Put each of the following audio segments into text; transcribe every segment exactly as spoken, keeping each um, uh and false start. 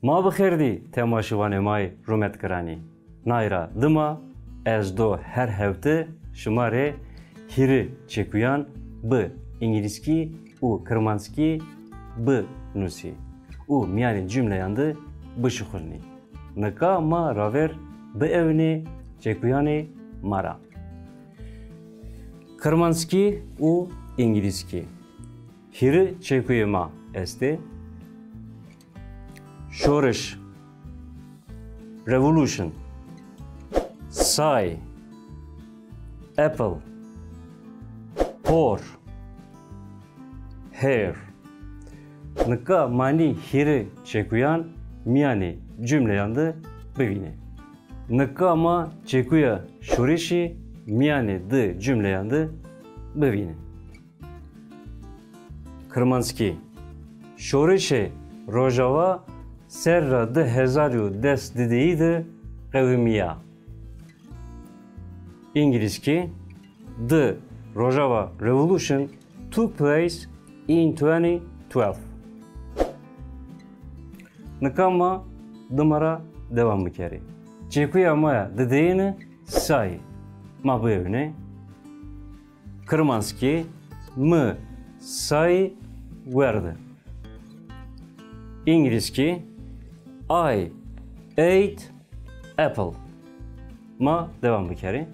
Ma bi xêr dî temaşevanê ma yê rûmetgiranî. Nay ra dima ez do her hewte şima rê hîrê çekuyan bi îngilîzkî û kirmanckî binusî û mîyanê cumleyan de bişuxulnî. Nika ma ravêr biewnê çekuyanê ma ra. Kirmanckî û îngilîzkî. Hîrê çekuyê ma estê. Şoriş, revolution, say, apple, por, hair. Nika ma nî hîrê çekuyan mîyanê cumleyan de bivînê. Nika ma çekuya şorişî mîyanê di cumleyan de bivînê. Kirmanckî. Şorişê Rojava serra di hezar û des dideyî de qewimîya. Îngilîzkî. The Rojava Revolution took place in twenty twelve. Nika ma dima ra dewam bikerê. Çekuya ma ya dideyine say. Ma biewnê. Kirmanckî, mi say werde. Îngilîzkî, I ate apple. Ma dewam bikerê.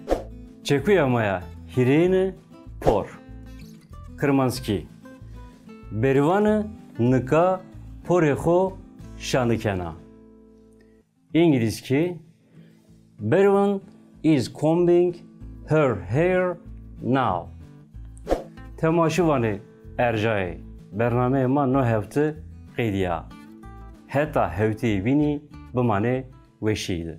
Çekuya ma ya hîrêyine por. Kirmanckî, Berîvane nika porê xo şane kena. Îngilîzkî, Berîvan is combing her hair now. Temaşevanê erjayê, bernameyê ma no hewte qedîya. Heta hewteyê bînî bimanê weşîye de.